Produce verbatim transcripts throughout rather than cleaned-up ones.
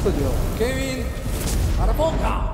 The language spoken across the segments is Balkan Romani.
Studio. Kevin Arapoca.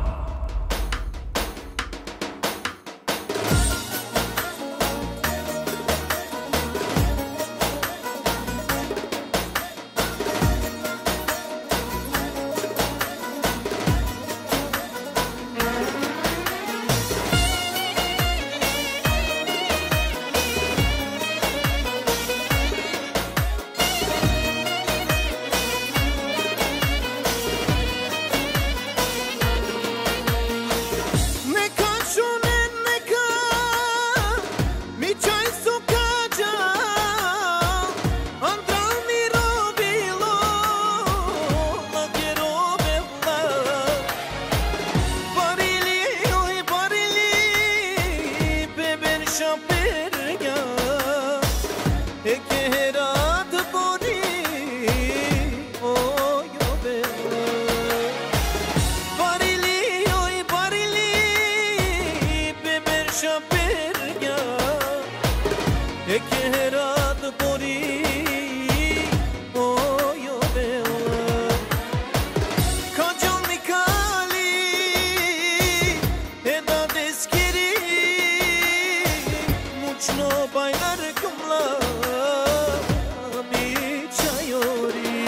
Neka šunen, neka mi čaj sukađa, andral mi robilo, la ke robela. Barili, oj, barili, pe berša pergja, e ke herat bori, oj, o bela. Barili, oj, barili, pe berša pergja, e ke herat bori, oj, o bela. Ka džal mi kali, e dadeskiri, mučno bajlar kumla mi čajori.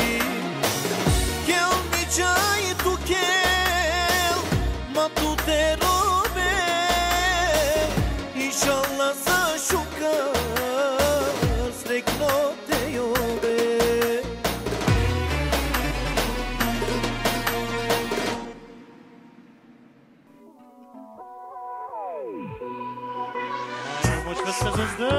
Kel mi čaj tu kel, ma tu te robe, inšallah sa šukar srekno te jobe. Moć da se zazde.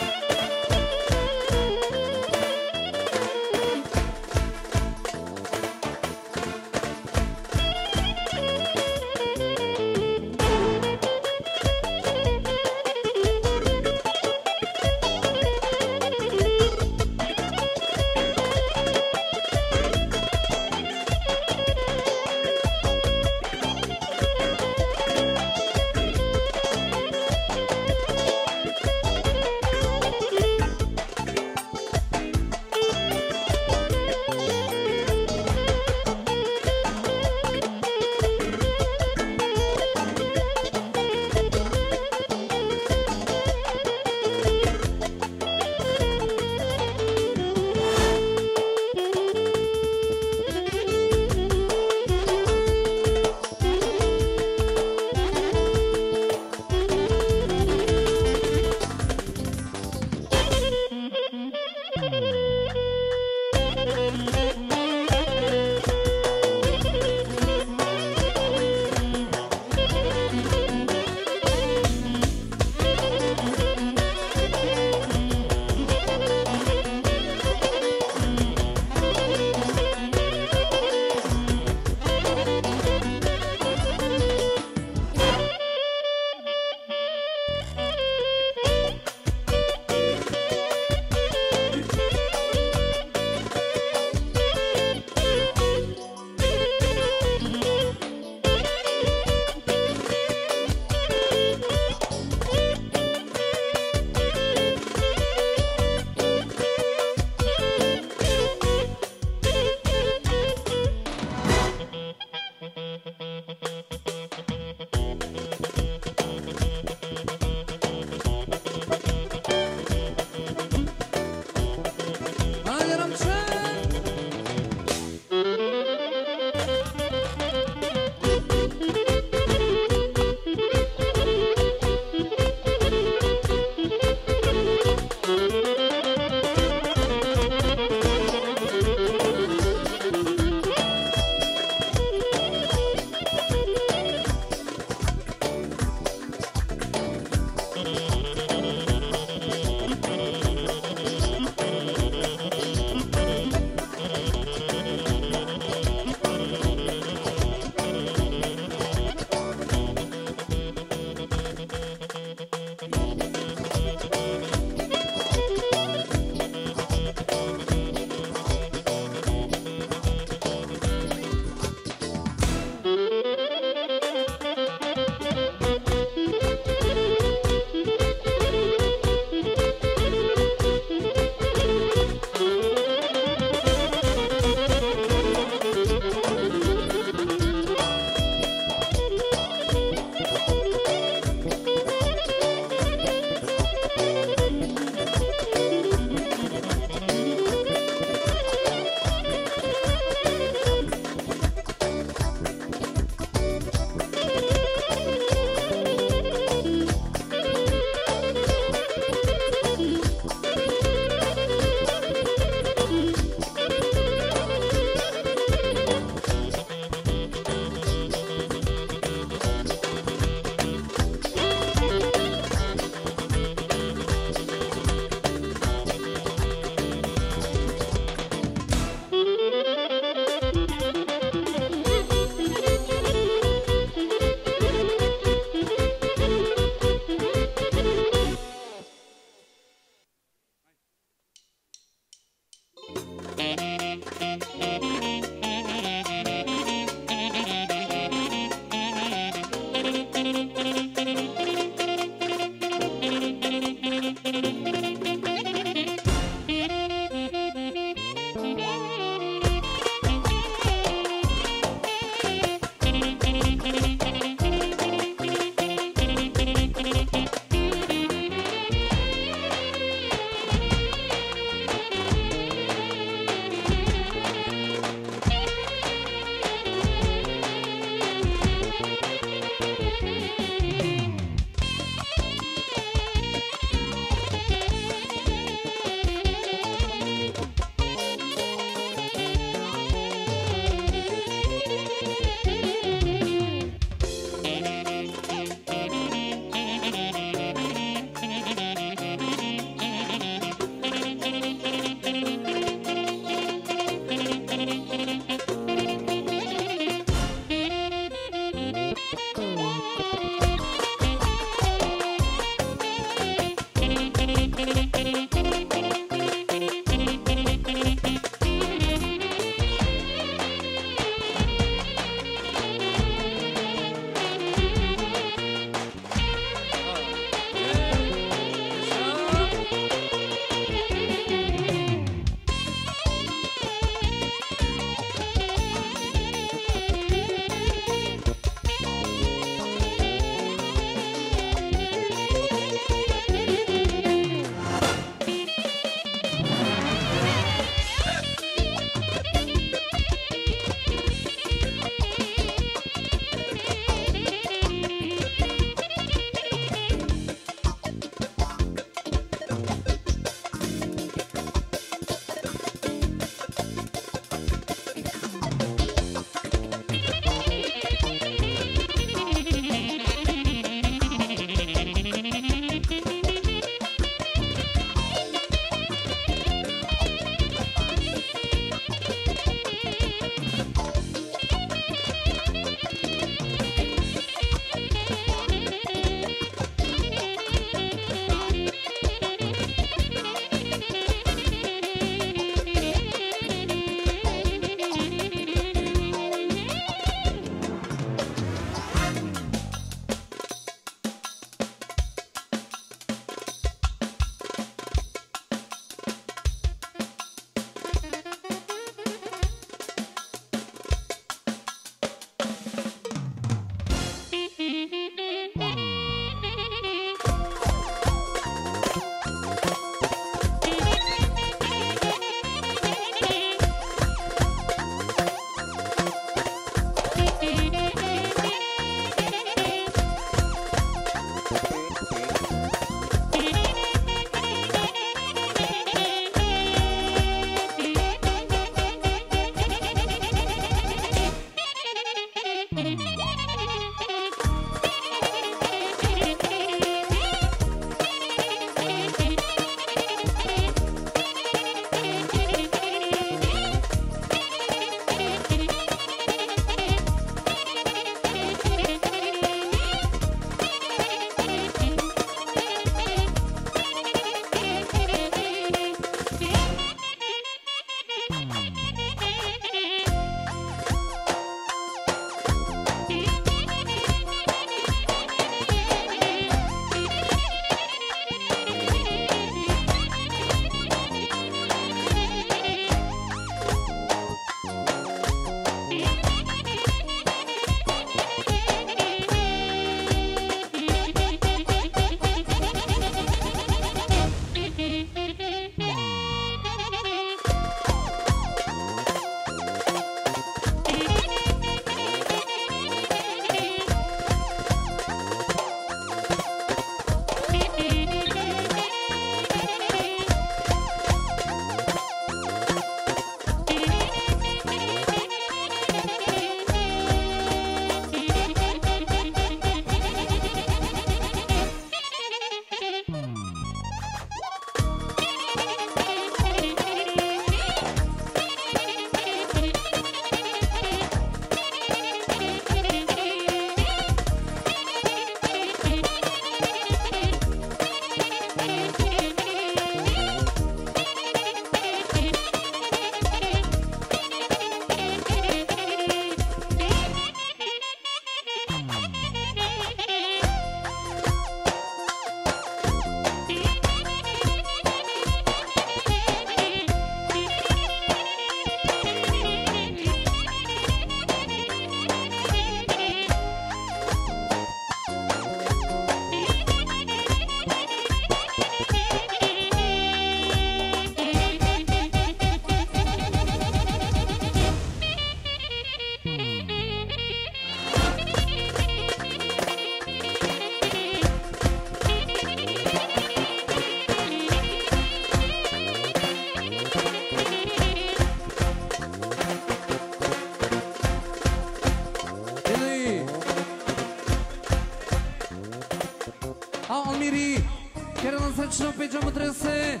Sinope džamutrese,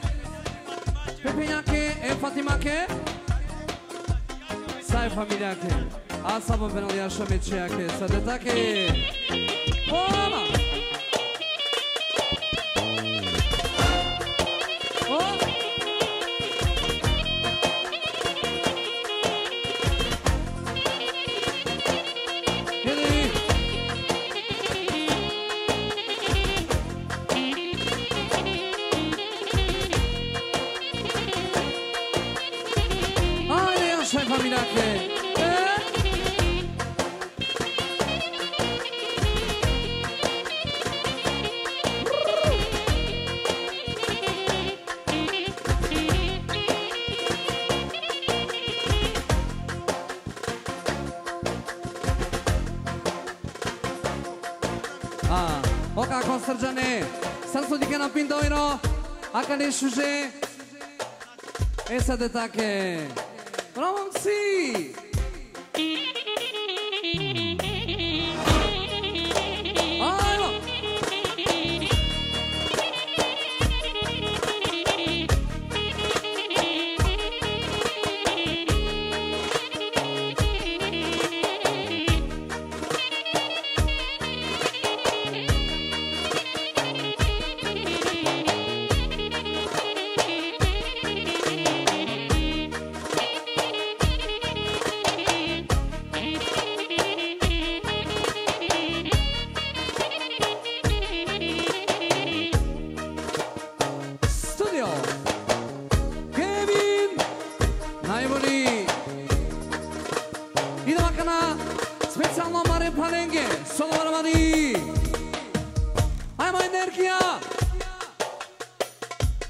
Pepenjake, e Fatimake. Sa e familijake. A sa po penali ašo me čijake, sa detake. O, ama. O. Hedi. Ajde, još je familijake. E? A, o kako srđane, sar so dikena pindojno, a kane šuže, e sa detake. Bravo, momci! Ajmo! Studio. Kevin. Najbolji. Idemo akana specijalno amare palenge. Solo varamani. Ajmo energija.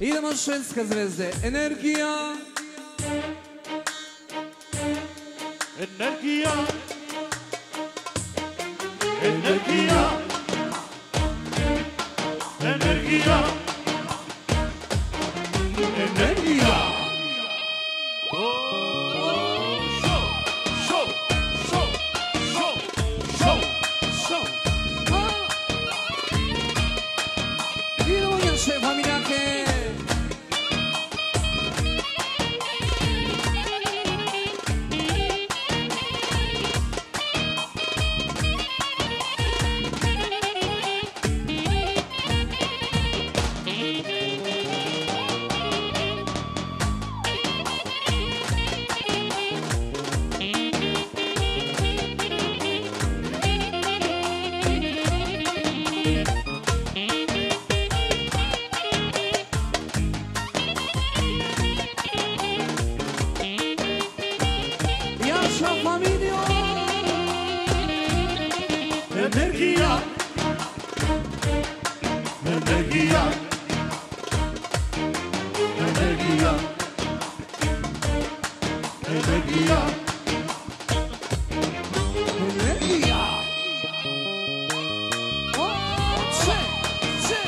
Idemo švedska zvezde. Energija. Energija. Energija. Energija. Energija. Šou, šou, šou, šou, šou. Idemo, šef, familijake. Yaşa familijo! Energija! Energija! Energija! Energija! Energija! O, če, če.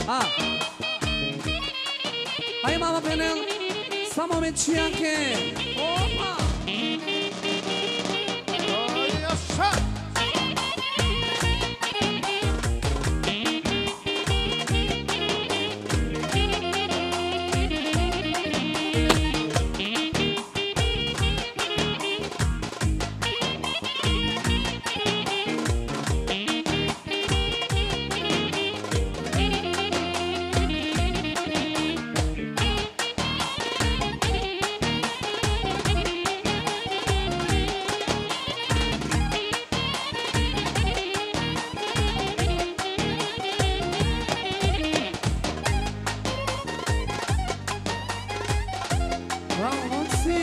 A. Aj, mama, penen, samo me čijake. Opa! Bravo, momci!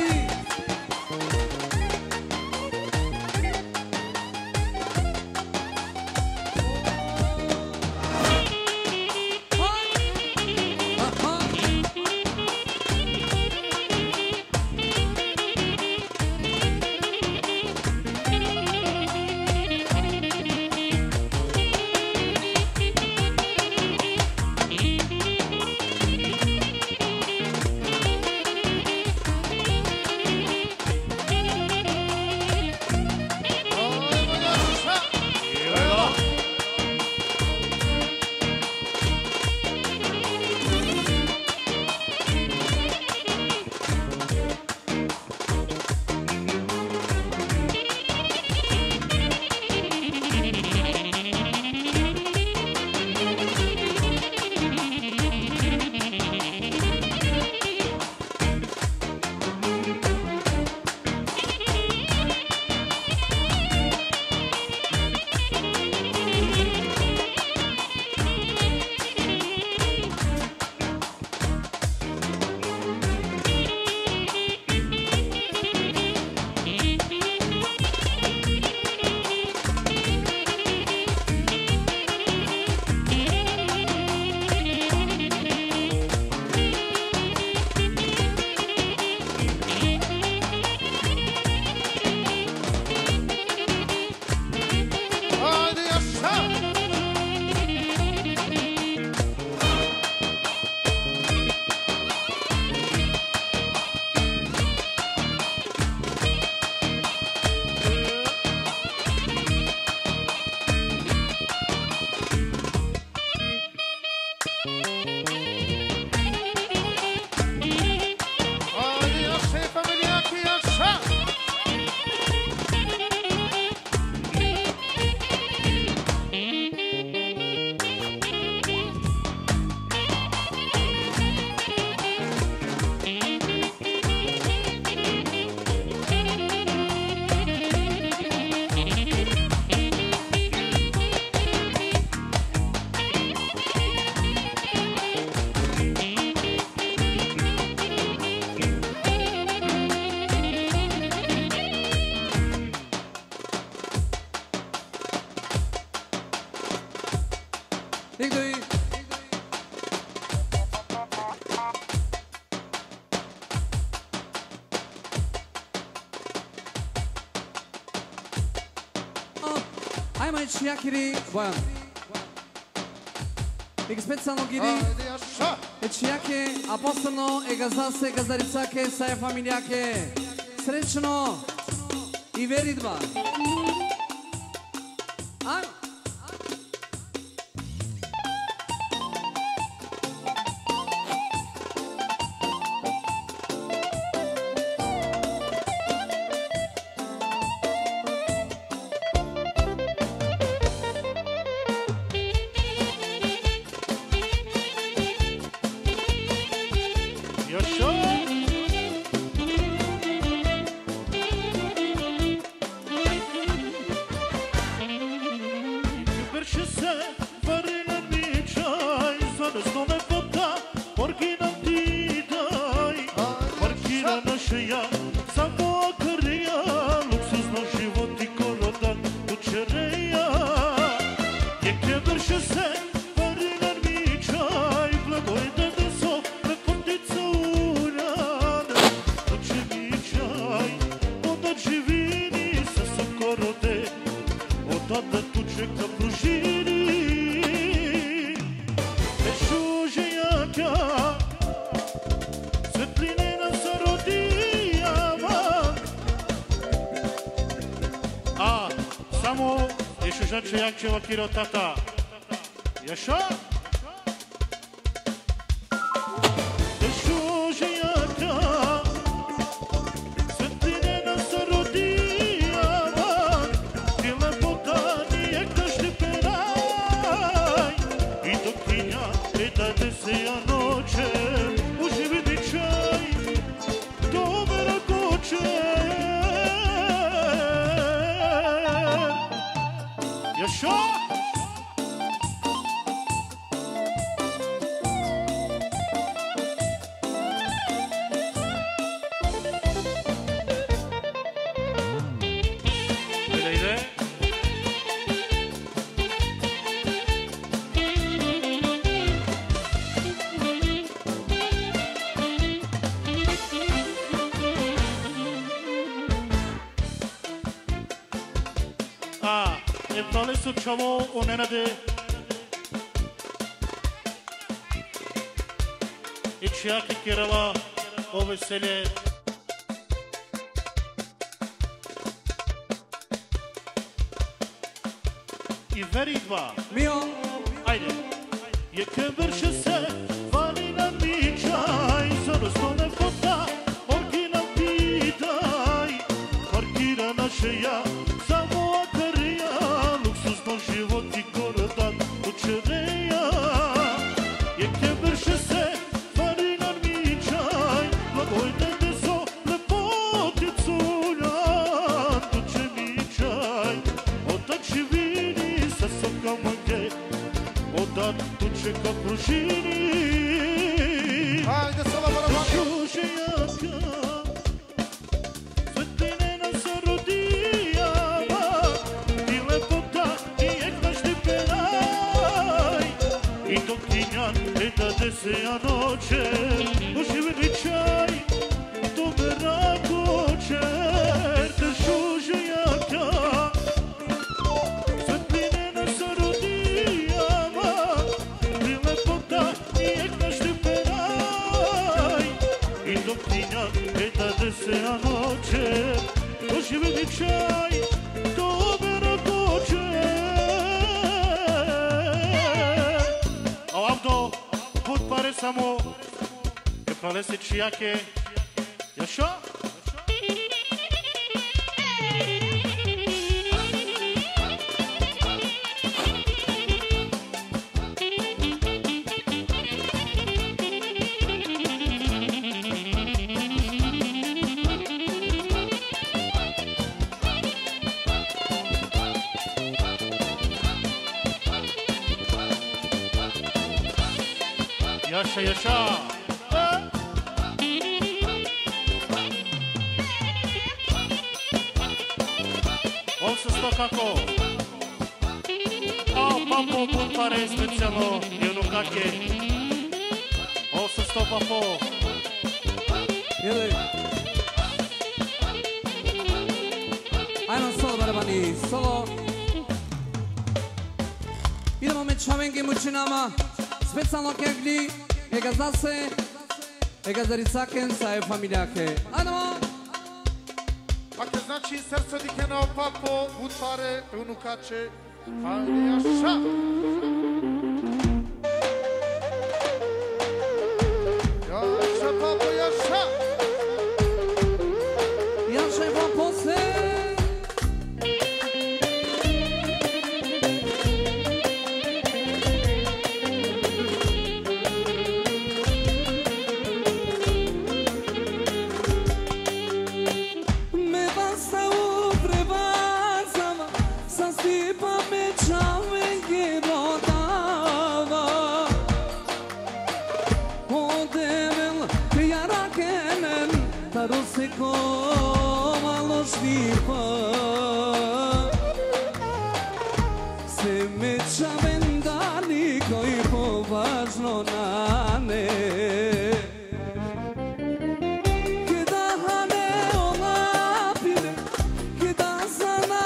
Doj. Ajmo ići jakiri, Bojan. Ik specijalno giri. Ajde, jaša. E čijake, a posebno e gazdase, gazdaricake, sa e familijake. Srećno i veridba. Ajmo. Jaša. Berše se varina mi čaj, za nesno me pota, morgina ti daj. Markira naše ja, samo karija, luksuzno životi korodan, tu čereja. Jekhe berše se varina mi čaj, blagoj da deso, me potica uran, tu će mi čaj, onda živini sa so korode. O dada tuće ka pružini. E šuže jakha, svetline na sa rodija ma. A, samo e šužače jakha vakiro tata. Jaša? Te šuže jakha, svetline na sa rodija ma, ti lepota ni jekh našti peraj, i dok ti nja e dadese anoće, uživi mi čaj, dober ako će. Jaša? Ajde, ajde. A, e praleso čhavo o Nenade. E čhija ki kerela o veselje. I veridba. Mio. Ajde. Jekhe berše se varina mi čaj, sa nesno me pota, morgina ti daj. Markira naše ja, samo akarija, luksuzno životi korodan, tu čereja. Jekhe berše se varina mi čaj, blagoj da deso, lepoticulan, tu će mi čaj, o dad živini sa so ka mange, o dad tuće ka pružini. Ajde, sala barabani. Šuže jakha, svetline na sa rodija ma, ti lepota ni jekh našti peraj, i dok ti nja e dadese anoće, uživi mi čaj, dober ako će. Te šuže jakha, svetline na sa rodija ma, ti lepota ni jekh našti peraj, i dok ti nja e dadese anoće, uživi mi čaj, dober ako će. A avdo, but pare samo, e pralese čhijake, jaša? Jaša, jaša. Ov se sto kako. Au, pa Po but pare specijalno i unukake. Oso sto pa po. Ili. Ajmo solo, barabani, solo. Idemo me čhavenge mučinama, specijalno kegli, e gazdase, e gazdaricaken sa e familijake. Ajmo! Ake znači srce dikhena o papo, but pare, e unukače, hajde jaša! Jaša, papo, jaša! Jaša, papo, se! Me basta u prevazama, sa stipa me čhavenge rodava. O Devel te jarakenen, taro se kova lošnipa. Se me čhavendar nikoj považno nane. Keda hane o lapine, keda sana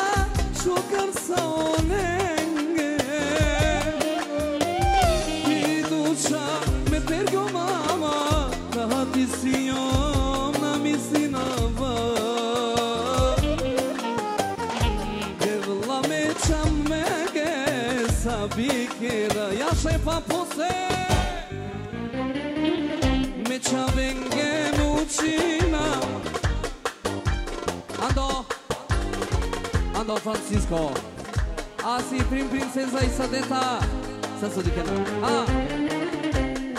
šukar sa olenge. I duša me tergo mama, na hati sijom na misinava. Devla me čhavenge sabikera, jaša e papo se. Me čhavenge mučina. Ando. Ando Francisco. A si prin princeza i sa deta. Sa so dikhena. A.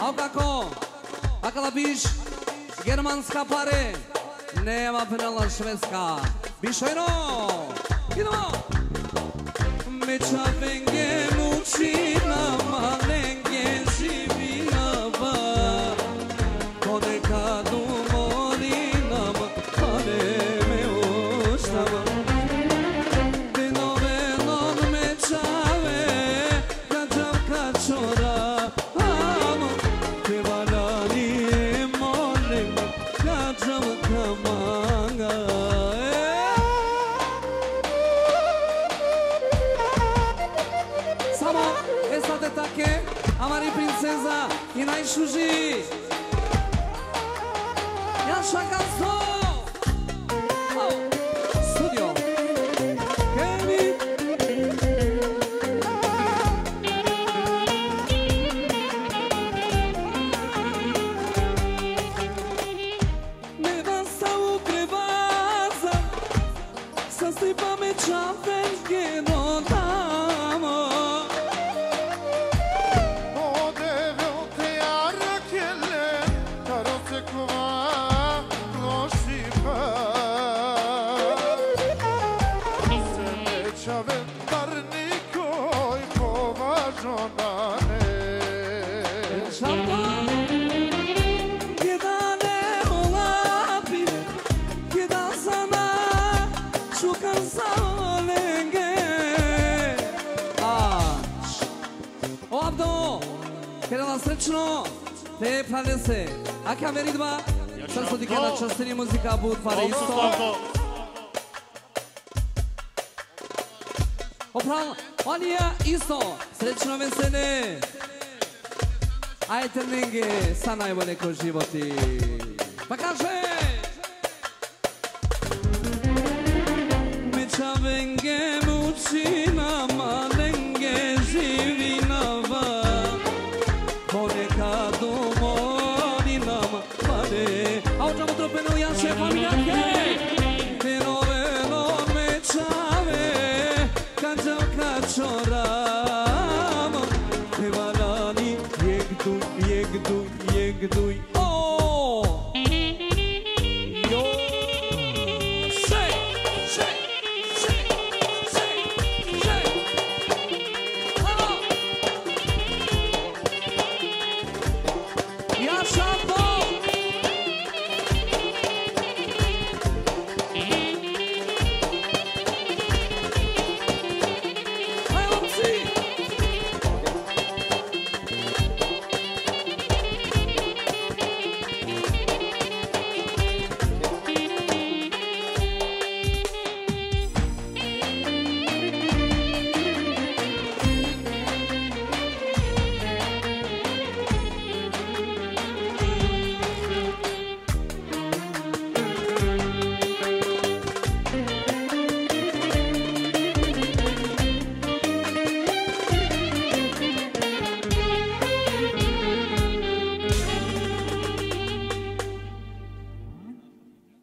Au kako. Akala biš. Germanska pare. Nema penala švedska. Bišojno. Idemo. Me čhavenge mučina, ma lenge živinava. Ponekad umorinava, pa ne me uštava. Te novenon me čhave, ka džav ka čora, amo, te valjani e mole, ka džav ka manga. Samo, e sa te take, amari princeza, i najšuži. Jaša gazdo. Au, studio. Kemi. Me basta u krevaza, sa stipa me čhaven ke no tamo. O Devel te arakele, taro se kova lošipa. Se me čhaven bar nikoj považno nane. Šalta. Keda ne o lapine, keda sana šukar sa lenge. A. O Abdo, keda la srećno, te phralese. A ka veridba, sar so dikhena, častini muzika but pare isto. Opral, Alija isto, srećno vesele. Ajde nenge, sa najbolje ko životi. Pa kaže. Me čhavenge mučina, ma lenge živinava. Ponekad umorinava, pare. A o džamo tropeno jaše familijake. Te noveno me čhave, ka džav ka čoram. Te valjani jek duj, jek duj, jek duj. O! Jo! Še! Še! Še! Še! Še! Alo! Ja, šapo!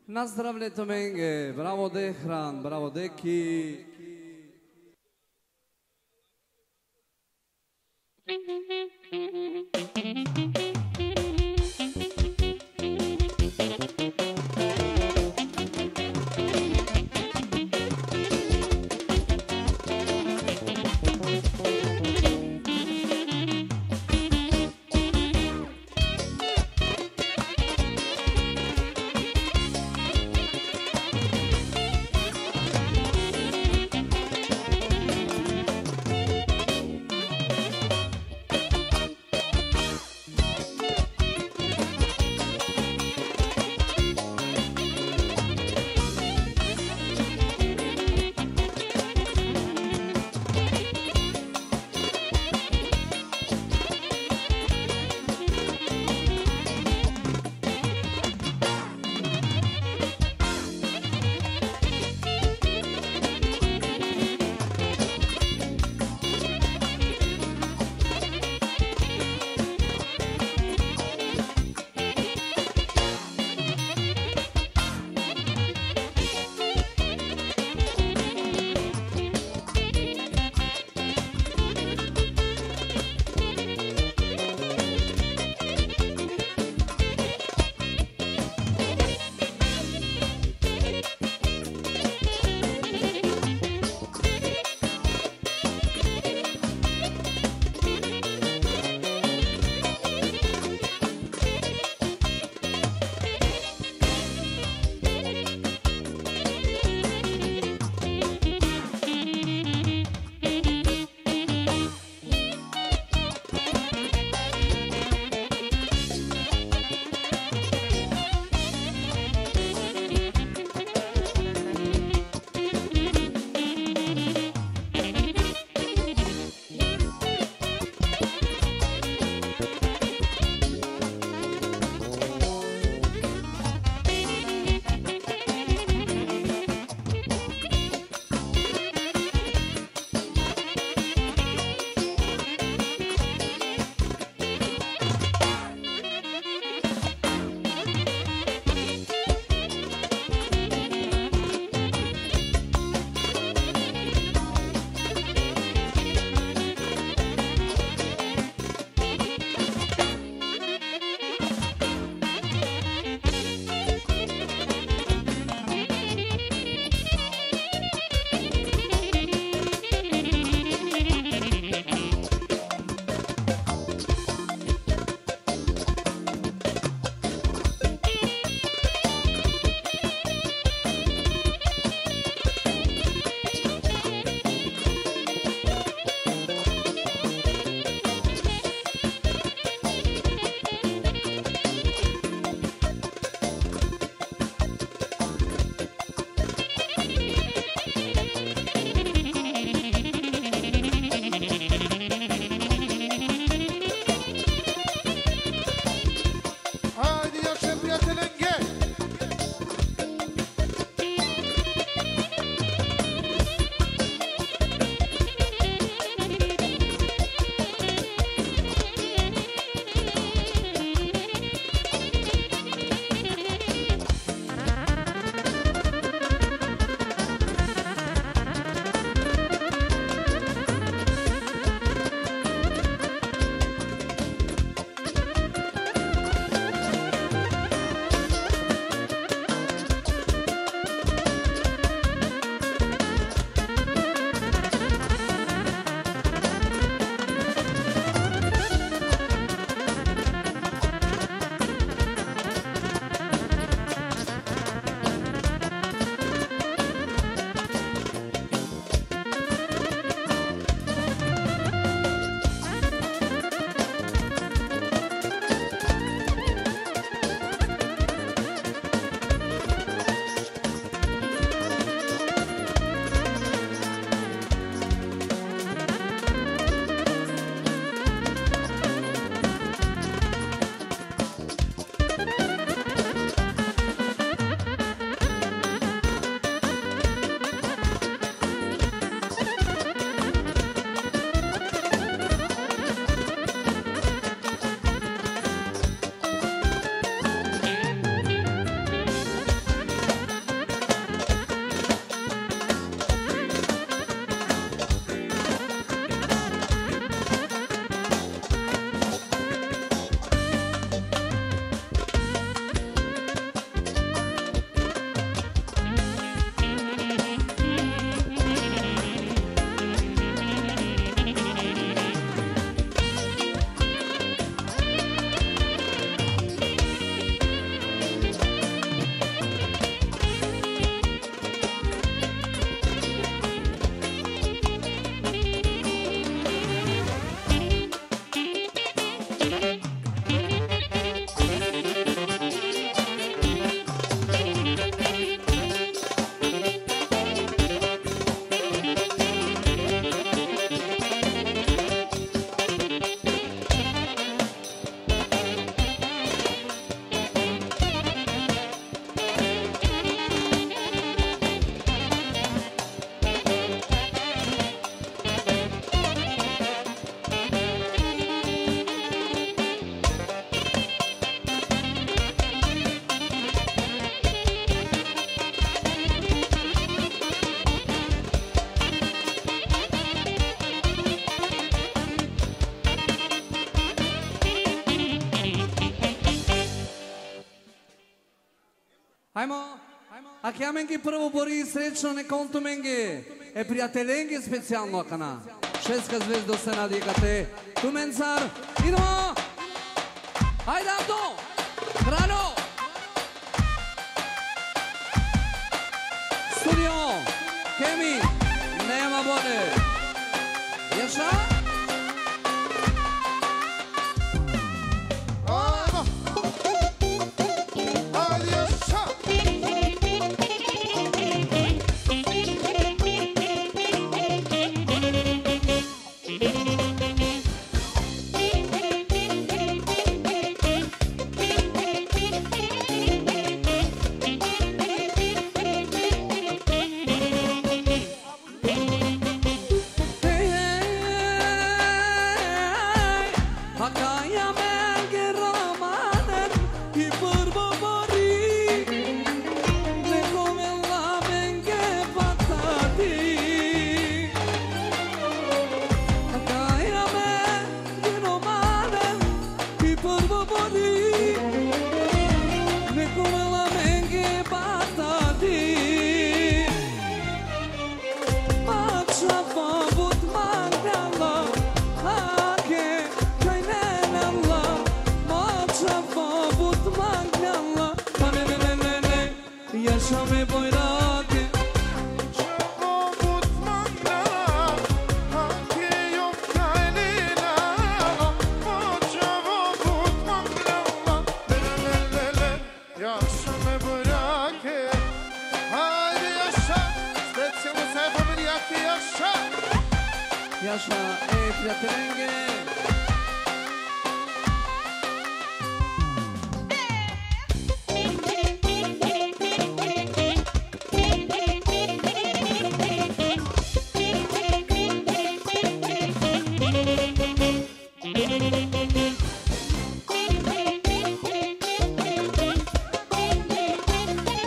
Na zdravlje tumenge, bravo Dehran, bravo Deki. Hajmo, hajmo. Ake amenge prvo bori, srećno, nek on tumenge, e prijatelenge specijalno akana. Šeska zvezdo se nadi kate tumencar. Idemo! Ajde, Abdo! Kraljo! Studio, Kemi, nema bolje. Jaša? Ajmo! Ajde, jaša! Hej, hej, hej, hej. Akaja menge Romanen, i prvo bori, nek ovela menge batati. Akaja menge Romanen, i prvo bori, nek ovela menge batati. Ma čhavo but manglala, ake kaj lenala. Ma čhavo but manglala, ma le le le le le. Jaša me bojrake. Čhavo but manglala, ake jov kaj lenala. Ma čhavo but manglala, le le le le le. Jaša me bojrake. Hajde, jaša. Specijalno za familijake, jaša. Jaša, e, prijatelenge.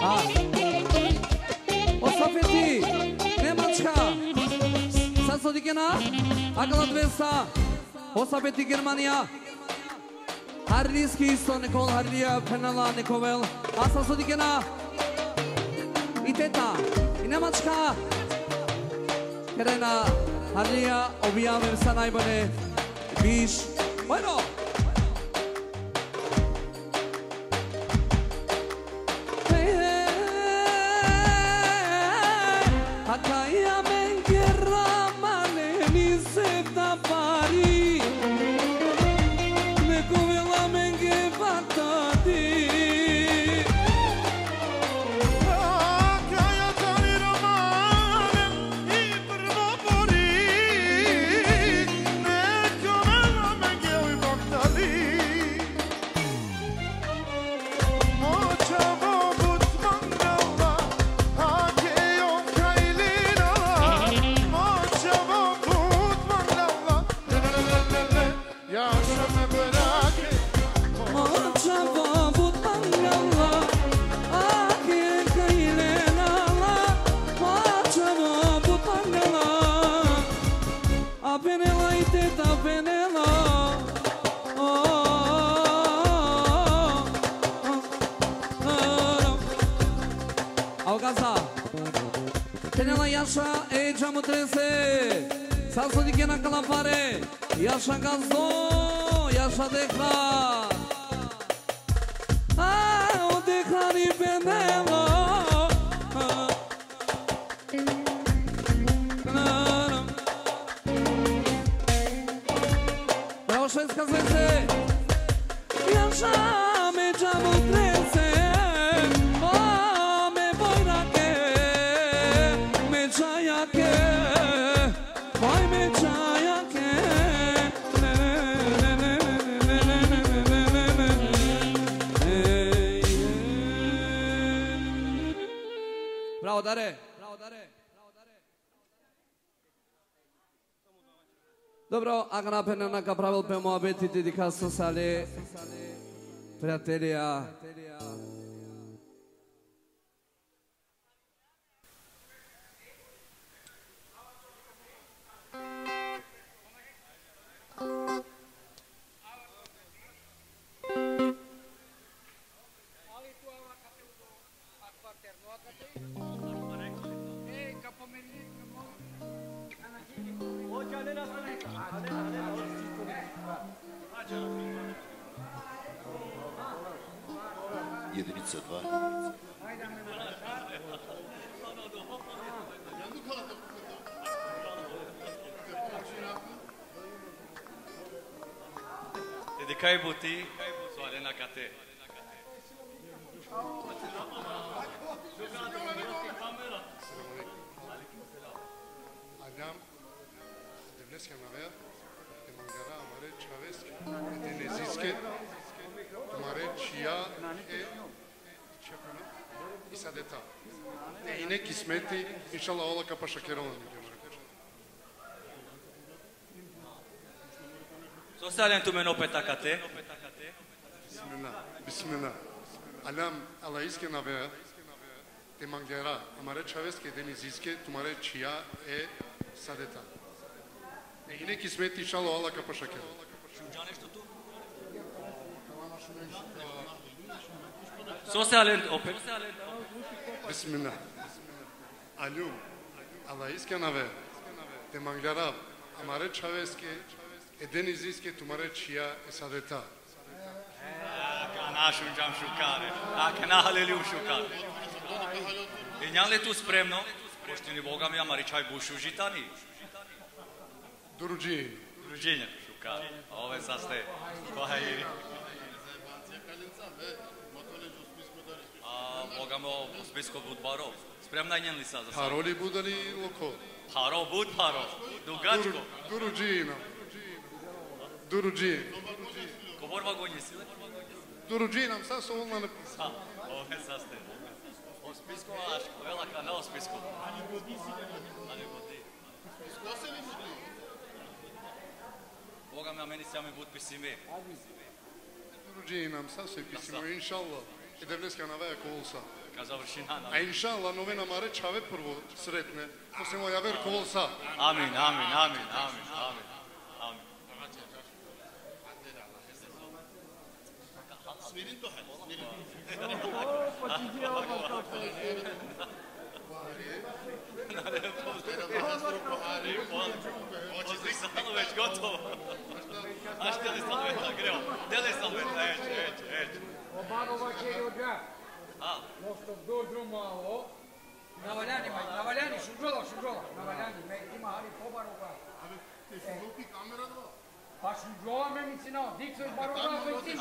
A. O Safeti, Nemačka. Sa so dikena? Akala dvesta. O Safeti, Germanija. Harliski isto, nek ol Harlija, phenela, nek ovel. A sa so dikena? I teta, i Nemačka. Kerena, Harlija, objavim sa najbolje. Biš. Bueno. Hej, hej, hej, hej. Akaja menge Romanen i sevda bari, nek ovela menge batati. Akaja tani Romanen, i prvo bori, nek ovela menge batati. Ma čhavo but manglala, ake jov kaj lenala. Ma čhavo but manglala, le le le le le. Jaša me bojrake. Ma čhavo but manglala, ake kaj lenala. Ma čhavo but manglala. A phenela i teta, phenela. O, o, o, o. Au gazda. Phenela Jaša e Džamutrese. Sa so dikena akala pare. Jaša gazdo, Jaša dekha. A, o dekha ni phenela. A. Bravo, Švenska zvezde! Jaša me Džamutrese, o me bojrake, me čhajake, oj me čhajake. Bravo, Dare! Dobro, akana phenena ka pravil pe muhabeti, te dikha so sale prijatelja. Jedinica dva. Te dikaj buti, so alen akate. Aljam, Devleske anavea, te mangljara amare čhaveske, e Deniziske, tumare čhija e, čhija pana, i Sadeta. Te ine kismeti, inšallah, Allah ka pašakerel amenge. Sose alen tumen opet akate? Bismillah, bismillah. Aljam Allahiske anavea, te mangljara amare čhaveske Deniziske, tumare čhija e Sadeta. E ine kismeti, inšallah, Allah ka pašakerel. Šunđa nešto tu? Sose alen opet? Bismillah. Aljum Allahiske anavea, te mangljara amare čhaveske e Deniziske, tumare čhija e Sadeta. Akana šunđam šukare. Akana haleli šukare. Injan le tu spremno? Pošto ni Boga mi amari čhaj but šuži tani. Durudžin. Durudžin, šukar. Ove saste. Bahiri. A, Boga mi, o spisko but baro. Spremna injan li sa za sa? Pharo li but ali loko? Pharo, but pharo. Dugačko. Dur-, durudžin. Durudžin. Kobor vagonji si le? Durudžin, am sa so on ne pisa. Ove saste. O spisko, aš, vela kana o spisko. Anegodi. Boga mi, amen isi amen but pisime. Durudžin, am sa so i pisimo, inšallah. E Devleske anavea ka ovel sa. Ka završina, a inšallah, na oven amare čhave prvo sretne. Posle mo javer ka ovel sa. Amin, amin, amin, amin, amin. Amin. Smirin to hal, smirin. Oči, stalo već gotovo. A što li stalo već na greo? Dele stalo već, eć, eć, eć. O baro vaćeri odža. A? Nešto dur drumo alo. Na valjani, ma, na valjani, šužola, šužola. Na valjani, me ima hari pobaro ka. Te šužol ki kamera dva. Pa šužola me misinao, dikh so i baro ka, so i tim.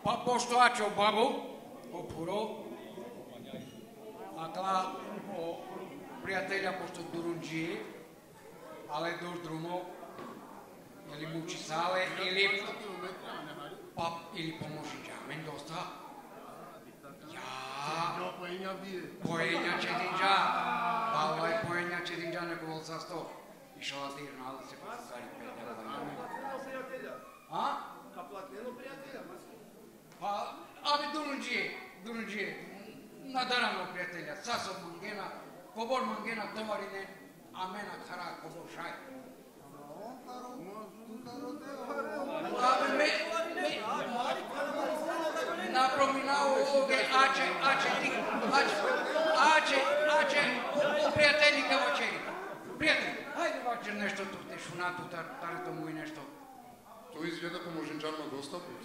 Pa pošto ačo babo, o puro, akala o prijatelja pošto durunđi, ale dur drumo, ili mučisale, ili pa, ili pomožinđa amen dosta. Ja. Poenja čedinđa. Vallahi poenja čedinđa, nek ovel sasto. Inšallah te irna Allah se pa sari pe. A? Ka platneno prijatelja, maske. Pa, abi durunđi, durunđi. Na darano prijatelja, sa so mangena, kobor mangena tovarine, amen akhara kobor šaj. Abi me, me, na prominao oge, ače, ače, ti, ače, ače, ače, o, o prijatelji ka vaćeri. Prijatelji, hajde vaćer nešto tu, te šuna tu, tar, tare to muj nešto. Tu izgleda pomožinđan ma dosta put.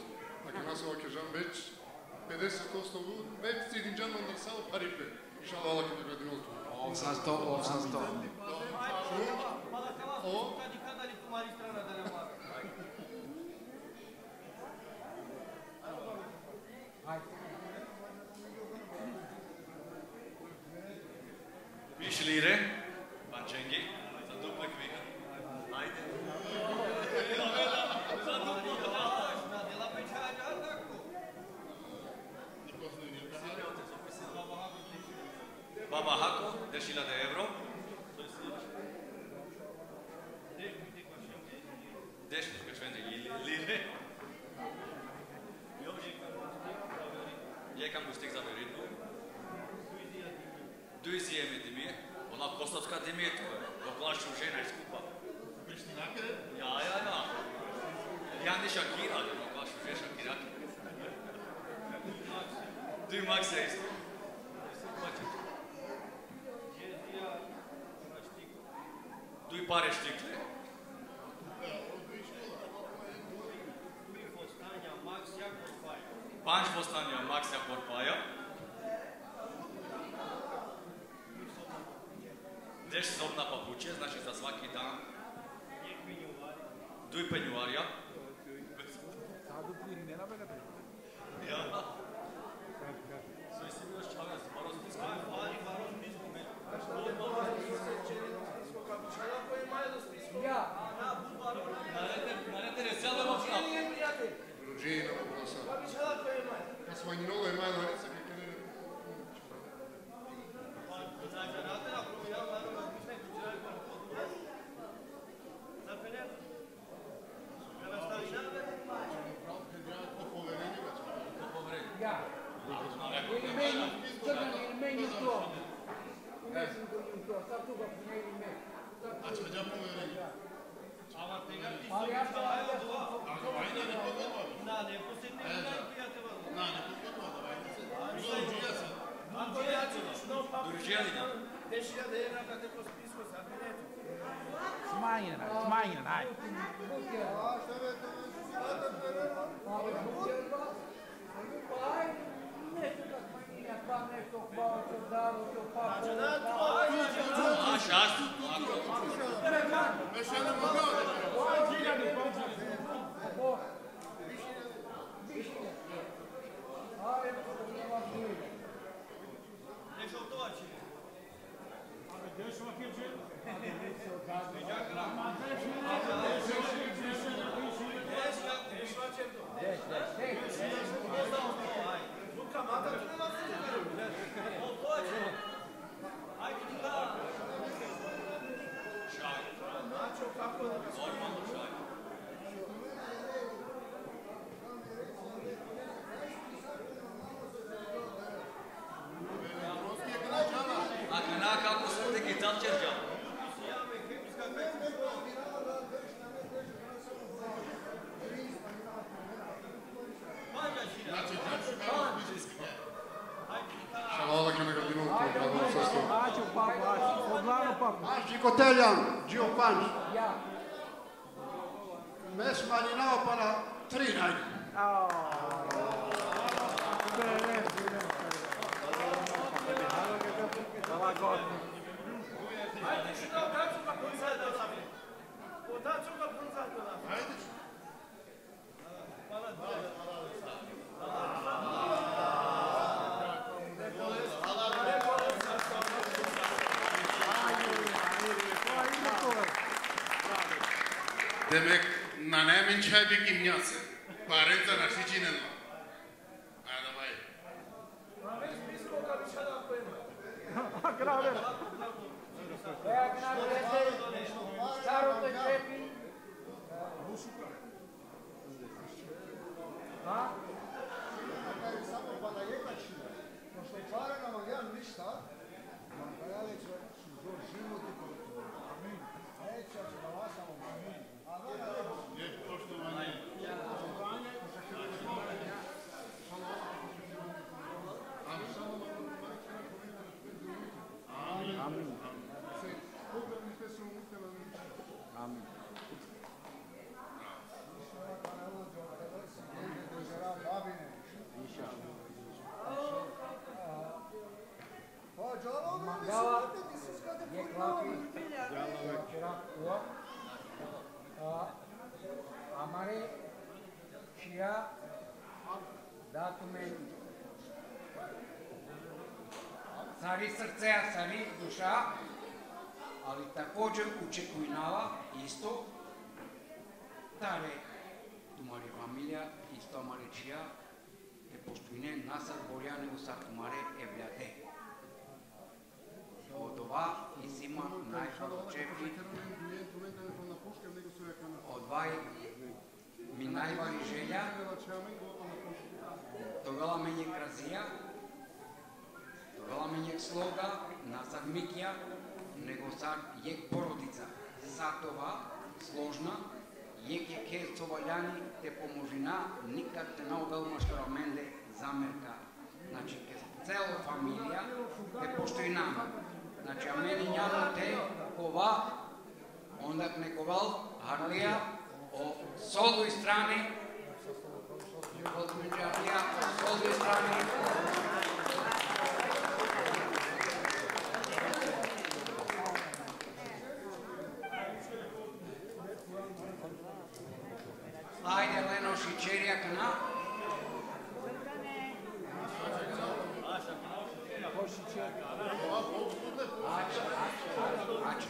Akana so vakerđam već, pedeset posto but, već cidinđan mandar sa o paripe. Inšallah, Allah ka nagradinol tu. Osam sto, osam sto. O? Biš lire, pančengi, za duplo kviha. Ajde. Za duplo. Baba Hako, deš hiljade evro. Deš tisuća lire. Jekh angustik za meritno. Duj zijeme dimie, ona kosovska dimie, okola šuže najskupa. Ja, ja, ja. Ja ni Šakira, okola šuže Šakira. Duj maksja isto. Duj pare štikle. Pandž fostanja maksja korpaja. Deš sobna papuče, znači za svaki dan. Duj penjuarja. Ja. Soj si bio čaves, baro spisko. Ja. Družina, posao. Kad smo njegove manje, recimo, Smanjena, smanjena, ajde. Akana kako so digital čerđa. Šalala kana gradino to gradno sasto. Ačo papa, ačo. Odlano papa. Ači koteljan, džio panč. Ja. Me smanjinava pana tri najde. Ao. Bele, bele. Hvala God. Ajde. Demek, nane amen čhaj bikimnjase. Parenca našti činena. Ajde, vaj. Grave. Staro to čepi. A? Samo pana jedna čina. Pošto pare nam valjan ništa, nam valja već život i poljoprivreda. Amin. Neće, će da vasamo. Amin. Amin. Lijep poštovanje. Amin. Amin. Amin. Mangava, jekh lafi, a, amare čhija da tumen sari srcea, sari duša, ali također očekujnava isto tare tumari familija, isto amare čhija, te poštujnen nasar bolja nego sar tumare evljade. Odova isi ma najbaro čefi. Odova i mi najbari želja. Te ovel amen jekh razija, te ovel amen jekh sloga, na sar mikija, nego sar jekh porodica. Sar te ova složna, jekh jekhe so valjani te pomožina, nikad te na ovel maškar amende zamerka. Znači, ke celo familija, ke poštujnama. Znači, amen injam te kova, onda nek ovel harlija o sol duj strani, o sol duj strani. Ajde, Leno, šićeri akana. Ač, ač, ač, ač.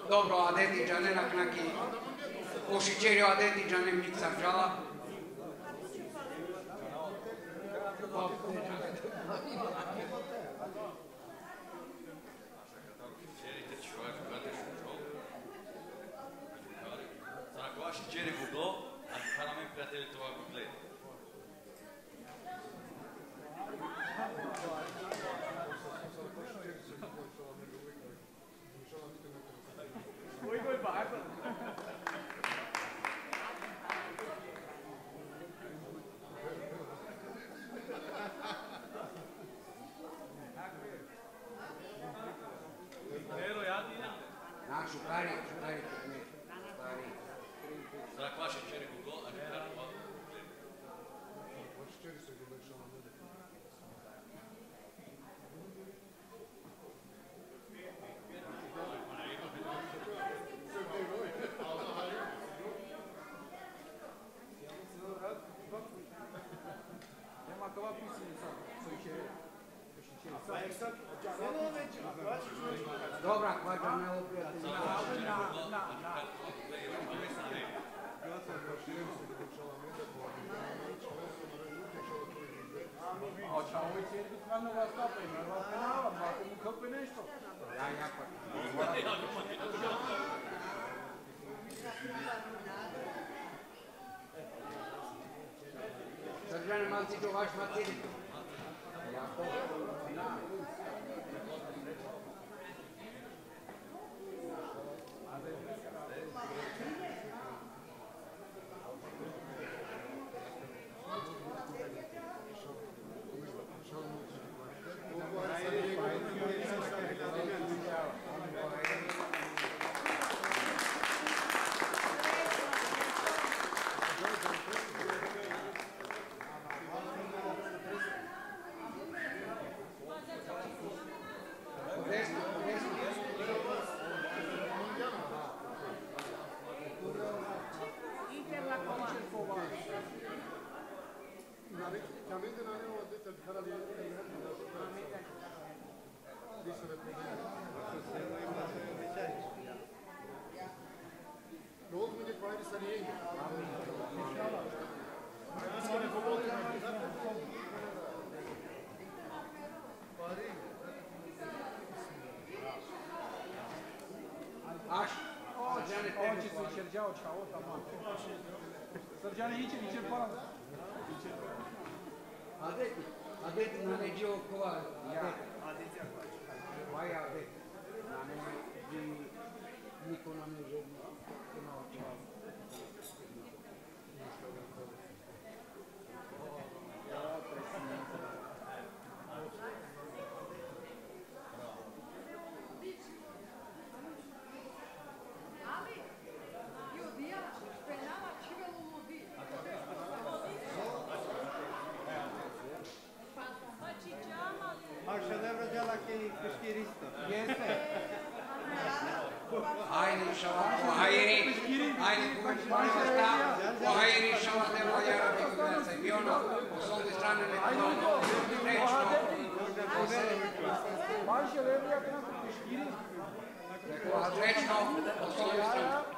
Dobro, adeti džanen akana ki, o šićeri o adeti džanen, mi ksar džala. Sar akava šićeri vuglo, a karamen prijatelji tova vuglo. Na, šukari, šukari, šukari. Sar akava šićeri vuglo, a šukari. Nema kava pisanje sad, so ih je. Dobra, hvala, ne oprijatelj. Na, na, na. A čao, oj, cijeli dok mano vas tapaj, me vas penava, ma te mu kape nešto. Ja, ja, pa. Srđane, mal ti čuvaš, mal ti. Aš, Srđane, tebi. Srđane, ići, ići, pa. Adeti, adeti, nane dži okova, adeti. Adeti, adeti. Vaj adeti. Nane dži, niko nane dži, niko nane dži. Mašallah, džala ki Peškir isto. Jeste. Ajde, inšallah, o hajri, ajde, ko hajri, inšallah, te valja rabi kuvera se, i ona, o sol duj strani, nek, srećno, o sol duj strani.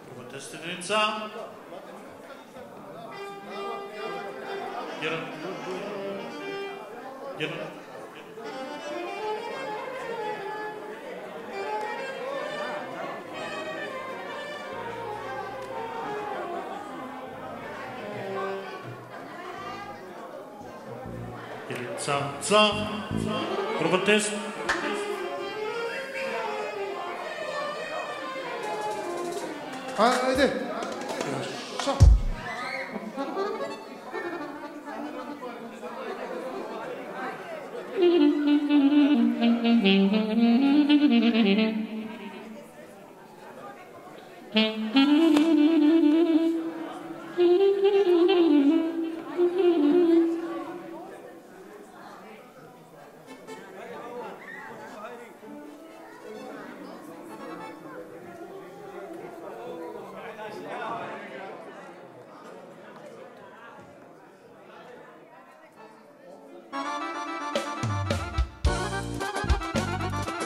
Prvo test, jedinica. Jedan. Jedan. Ca, ca. Prvo test. Ajde. Sa.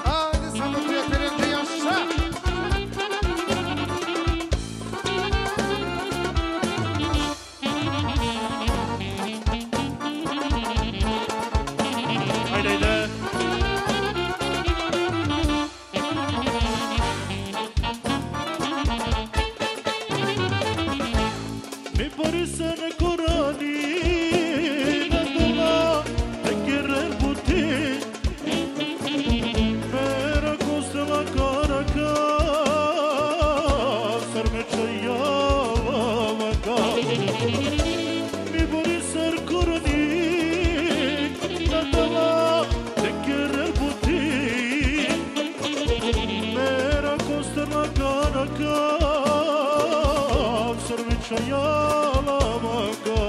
Ajde, samo prijatelje, gdje još? Ajde, ajde. Mi pariser kurani na dula te keren buti, mera kostela karaka, sar me čajala vaka. Mi pariser kurani na dula te keren buti, mera kostela karaka, sar me čajala vaka.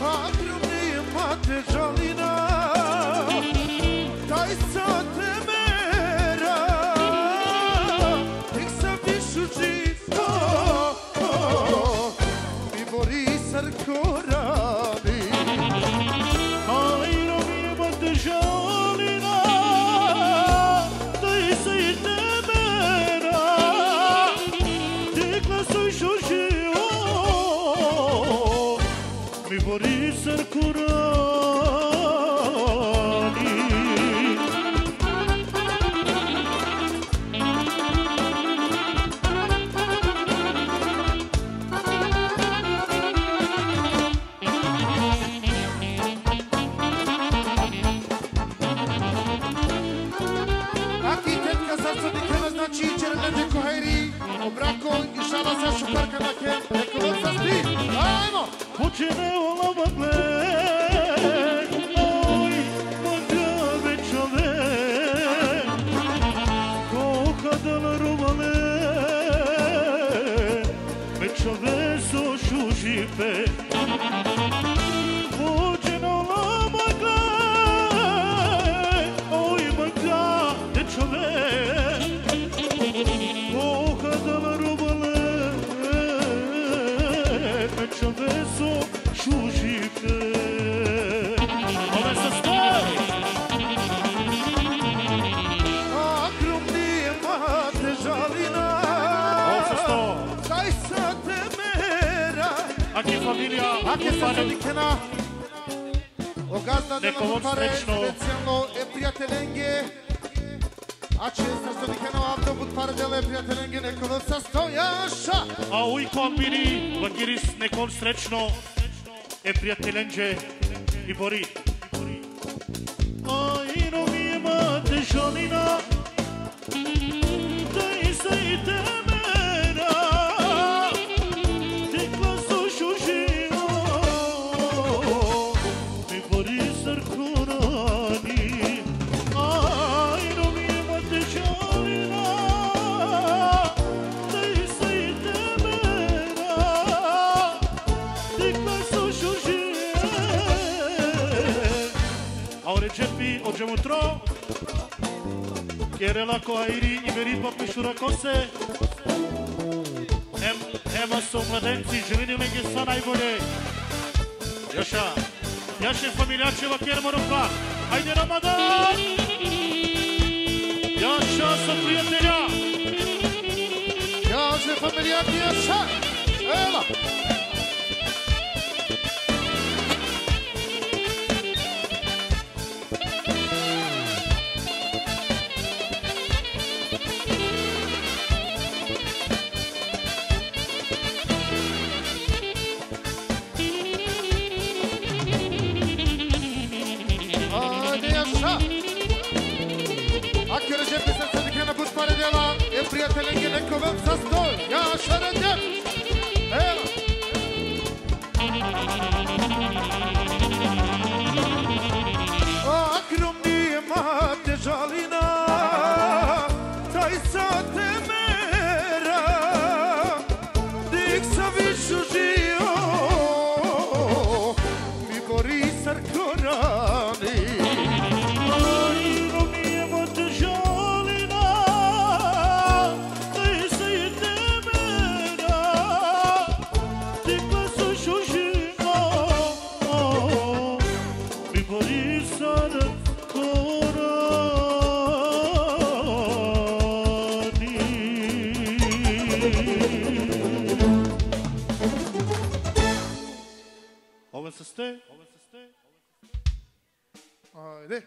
Akrumi ma te žalina, taj sa te mera, tek sa višu živo. Mi bori sar korani. Ajro mi ma te žalina, taj sa i te mera, dikla so šuši o. Mi bori sar korani. Aki tetka sar so dikhena, znači, ćeren lende ko hajri, o brako, inšala, sa šukar ka nakhen, nek ovel sasti. Ajmo! Počine ola magle, oj, maga be čhave, ko hadal ruvale, be čhave so šuži pe. Počine ola magle, oj, maga be čhave, ko hadal ruvale, be čhave so šuži pe. Ove sasto. Akrumi ma te žalina. Ove sasto. Taj sa te mera. Aki familija. Aki sa te dikhena. O gazda nek ovel srećno. Specijalno e prijatelenge. A čestar so dikhena, o Avdo but pare dela e prijatelenge, nek ovel sasto, jaša. A uj ko Albini, vakiris nek ovel srećno e prijatelenđe i bori. Ajro mi ma te žalina, taj sa i te mera, dikla so šuži o. Mi bori sar korani, ajro mi ma te žalina, taj sa i te mera, dikla so šuži. A o Redžepi, o Džemutro. Kerela ko hajri i beriba pe šurakose. Hem, hem so mladenci, želim lenge sa najbolje. Jaša. Jaše familijače, vaker moro phral. Hajde, Ramadan! Jaša so prijatelja. Jaše familijače, jaša. Ela. Ajde, jaša. Akere džepi sa se dikhena but pare dela, e prijatelenge neko vek za sto. Jaša, Redžep. Ela. Akrom nije ma te žalina, taj sa te mera, dik sa višu žio, mi bori sar korani. Akrom nije ma te žalina, taj sa te mera, dik sa višu žio, mi bori sar korani. Ove se ste? Ajde.